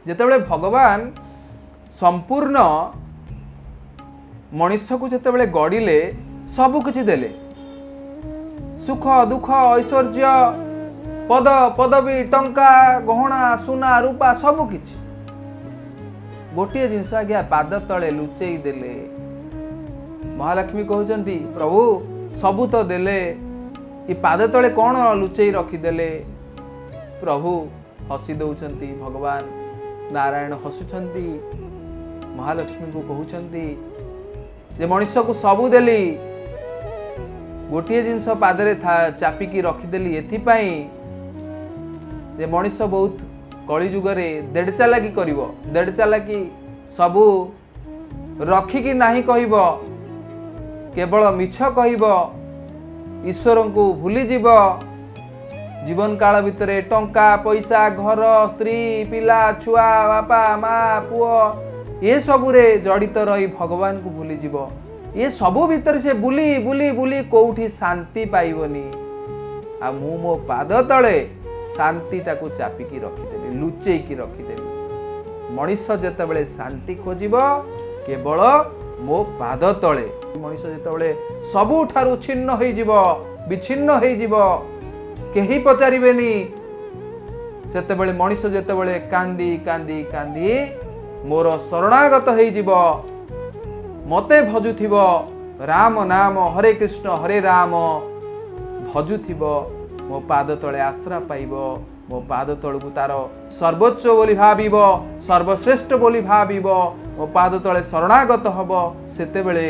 ଯେତେବେଳେ ଭଗବାନ ସମ୍ପୂର୍ଣ୍ଣ ମଣିଷକୁ ଯେତେବେଳେ ଗଢ଼ିଲେ, ସବୁ କିଛି ଦେଲେ, ସୁଖ ଦୁଃଖ, ଐଶ୍ୱର୍ଯ୍ୟ, ପଦ ପଦବୀ, ଟଙ୍କା, ଗହଣା, ସୁନା ରୂପା, ସବୁ କିଛି, ଗୋଟିଏ ଜିନିଷ ଆଜ୍ଞା ପାଦ ତଳେ ଲୁଚେଇ ଦେଲେ। ମହାଲକ୍ଷ୍ମୀ କହୁଛନ୍ତି, ପ୍ରଭୁ, ସବୁ ତ ଦେଲେ, ଏ ପାଦ ତଳେ କ'ଣ ଲୁଚେଇ ରଖିଦେଲେ? ପ୍ରଭୁ ହସି ଦଉଛନ୍ତି। ଭଗବାନ ନାରାୟଣ ହସୁଛନ୍ତି, ମହାଲକ୍ଷ୍ମୀଙ୍କୁ କହୁଛନ୍ତି ଯେ ମଣିଷକୁ ସବୁ ଦେଲି, ଗୋଟିଏ ଜିନିଷ ପାଦରେ ଚାପିକି ରଖିଦେଲି ଏଥିପାଇଁ ଯେ ମଣିଷ ବହୁତ କଳିଯୁଗରେ ଦେଢ଼ ଚାଲାକି କରିବ। ଦେଢ଼ ଚାଲାକି, ସବୁ ରଖିକି ନାହିଁ କହିବ, କେବଳ ମିଛ କହିବ, ଈଶ୍ୱରଙ୍କୁ ଭୁଲିଯିବ। ଜୀବନ କାଳ ଭିତରେ ଟଙ୍କା ପଇସା, ଘର, ସ୍ତ୍ରୀ, ପିଲା ଛୁଆ, ବାପା ମା, ପୁଅ, ଏସବୁରେ ଜଡ଼ିତ ରହି ଭଗବାନଙ୍କୁ ଭୁଲିଯିବ। ଏ ସବୁ ଭିତରେ ସେ ବୁଲି ବୁଲି ବୁଲି କୋଉଠି ଶାନ୍ତି ପାଇବନି। ଆଉ ମୁଁ ମୋ ପାଦ ତଳେ ଶାନ୍ତିଟାକୁ ଚାପିକି ରଖିଦେଲି, ଲୁଚେଇକି ରଖିଦେଲି। ମଣିଷ ଯେତେବେଳେ ଶାନ୍ତି ଖୋଜିବ, କେବଳ ମୋ ପାଦ ତଳେ। ମଣିଷ ଯେତେବେଳେ ସବୁଠାରୁ ଛିନ୍ନ ହେଇଯିବ, ବିଚ୍ଛିନ୍ନ ହେଇଯିବ, କେହି ପଚାରିବେନି, ସେତେବେଳେ ମଣିଷ ଯେତେବେଳେ କାନ୍ଦି କାନ୍ଦି କାନ୍ଦି ମୋର ଶରଣାଗତ ହେଇଯିବ, ମତେ ଭଜୁଥିବ, ରାମ ନାମ, ହରେ କୃଷ୍ଣ ହରେ ରାମ ଭଜୁଥିବ, ମୋ ପାଦ ତଳେ ଆଶ୍ରା ପାଇବ, ମୋ ପାଦ ତଳକୁ ତାର ସର୍ବୋଚ୍ଚ ବୋଲି ଭାବିବ, ସର୍ବଶ୍ରେଷ୍ଠ ବୋଲି ଭାବିବ, ମୋ ପାଦ ତଳେ ଶରଣାଗତ ହବ, ସେତେବେଳେ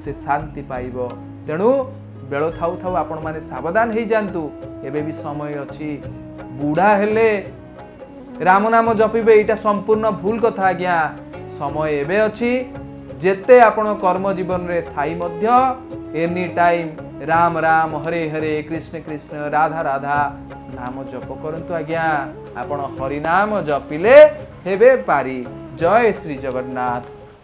ସେ ଶାନ୍ତି ପାଇବ। ତେଣୁ ବେଳ ଥାଉ ଥାଉ ଆପଣମାନେ ସାବଧାନ ହେଇଯାଆନ୍ତୁ। ଏବେ ବି ସମୟ ଅଛି। ବୁଢ଼ା ହେଲେ ରାମ ନାମ ଜପିବେ, ଏଇଟା ସମ୍ପୂର୍ଣ୍ଣ ଭୁଲ କଥା ଆଜ୍ଞା। ସମୟ ଏବେ ଅଛି। ଯେତେ ଆପଣ କର୍ମ ଜୀବନରେ ଥାଇ ମଧ୍ୟ ଏନି ଟାଇମ୍ ରାମ ରାମ ହରେ ହରେ, କୃଷ୍ଣ କୃଷ୍ଣ, ରାଧା ରାଧା ନାମ ଜପ କରନ୍ତୁ ଆଜ୍ଞା। ଆପଣ ହରିନାମ ଜପିଲେ ହେବେ ପାରି। ଜୟ ଶ୍ରୀ ଜଗନ୍ନାଥ।